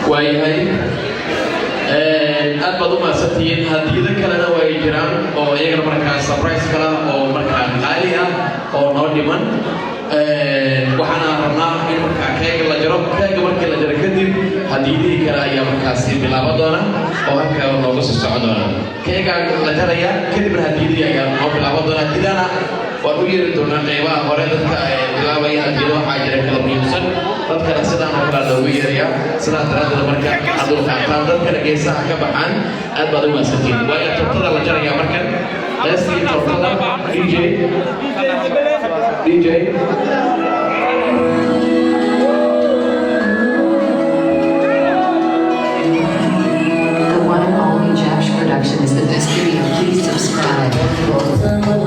Waayahay, aad baad u mahadsantihiin. Hadiyado kalena way jiraan oo iyagana markaa surprise kala oo markaa qaali ah oo noo dhiman. Waxaana rabnaa in markaa keega la jaro. Keega markii la jaro kadib, hadiyadihii kale ayaa markaasi bilaaban doona oo halkaa nooga soo socon doona. Keegaa la jaraya kadibna hadiyadihii ayaa noo bilaaban doona. Hadiyadana waan u yeeri doonaa qeybaha hore dadka bilaabaya. Hadiyado waxaa jira kala muhiimsan, dadkana sidaan oo kale loogu yeerayaa. Sidaas daraaddeed marka aad qaataan, dadkana geesaha ka baxaan. Aad baad u mahadsantihiin. Waayo, tortada la jarayaa markan, heestii tortada. DJ, DJ. The one and only Jabsh production is the best video. Please subscribe.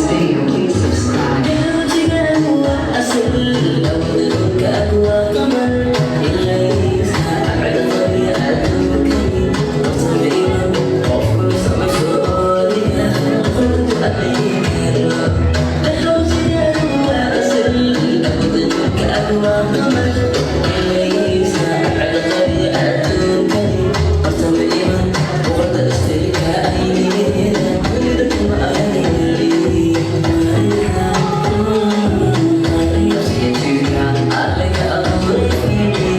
best video. Please subscribe.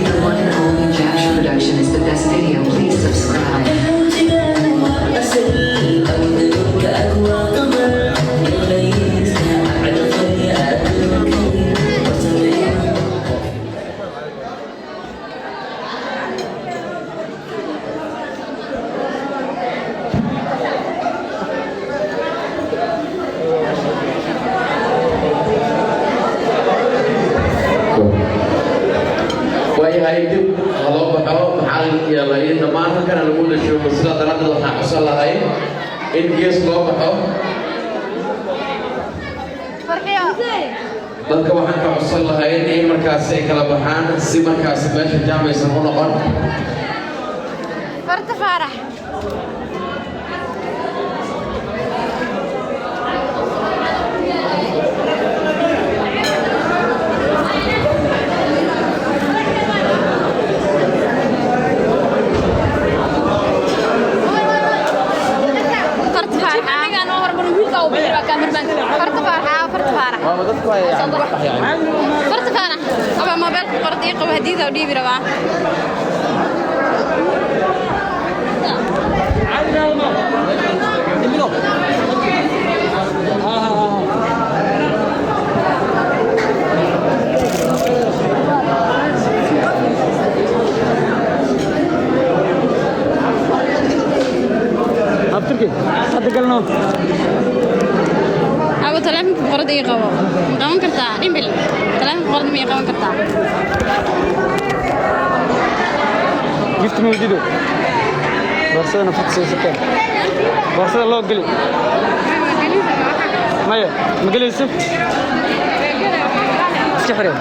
The one and only Jash Production is the best video. Please subscribe. Waayahay, dib ha loo baxo. Maxaa yeelay dhammaan halkana lagu wada joogo, sidaa daraaddeed waxaan codsan lahay in gees loo baxo. Dadka waxaan ka codsan lahay in markaasi ay kala baxaan si markaasi meesha jam aysan u noqon. Farta Faarax. Farta Faarax. Farta Faarax, Farta Faarax. Farta Faarax. Aba moobeelka qorad ii qabo, hadiida u dhiibi rabaa. Abtirki hadda galno. Aba taleefanka qorad ii qabo. Ma qaban kartaa? Dhimbil. Taleefanka qorad ma ii qaban kartaa? Gift ma wadido? Boorsadana furta soo sakeen, boorsada loo geli. Maya, ma gelayso, iska xiree.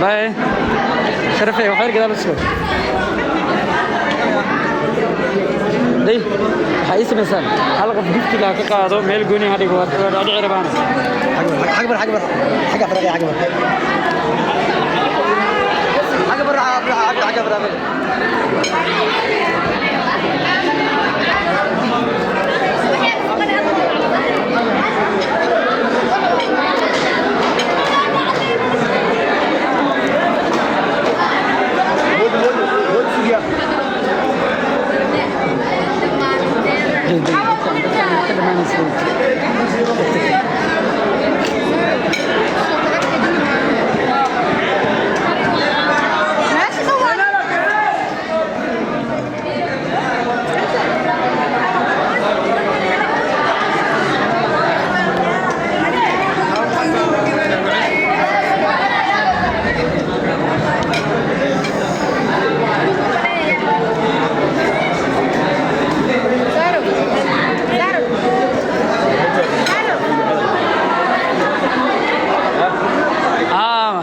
Bye sharafay, waxyar gadaal u sugo. Day, waxaa ii samaysaan hal qof giftiga ha ka qaado, meel gooni ha dhigo, waa dhici rabaana. حق بر حق بر حق بر حق بر حق بر حق بر. Day, day, ka dhamaanaysa. Ah.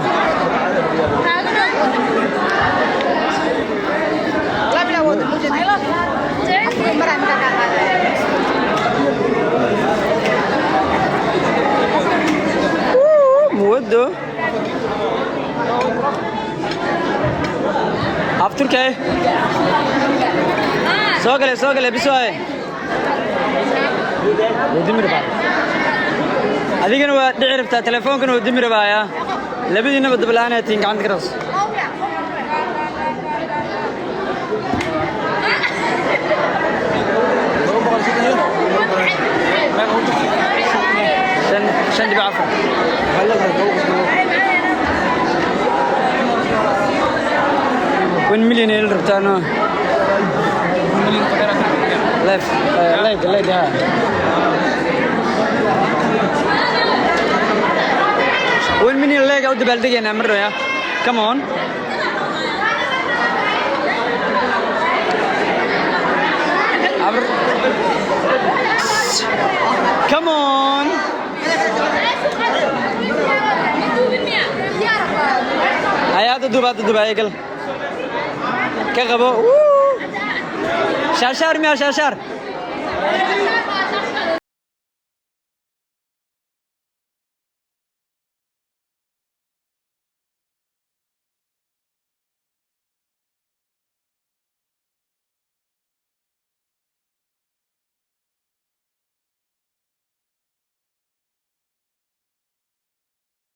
Muwado afturkay soo gale, soo gale bis waaye. Wuu dimi rabaa, adigana waa dhici rabtaa, telefoonkana wuu dimi rabaaya. Labadiinaba dabla-aan tiin gacanta ka raas. Shan, 5.4. 1 million ay la rabtaano live live live ha. 1 million like u dabaaldegaynaa mar dhow ya. Come on. Come on. Hay, hadda duub, hadda duub, hay, gal ka qabo. Wuu. Shaashaar miya, shaashaar?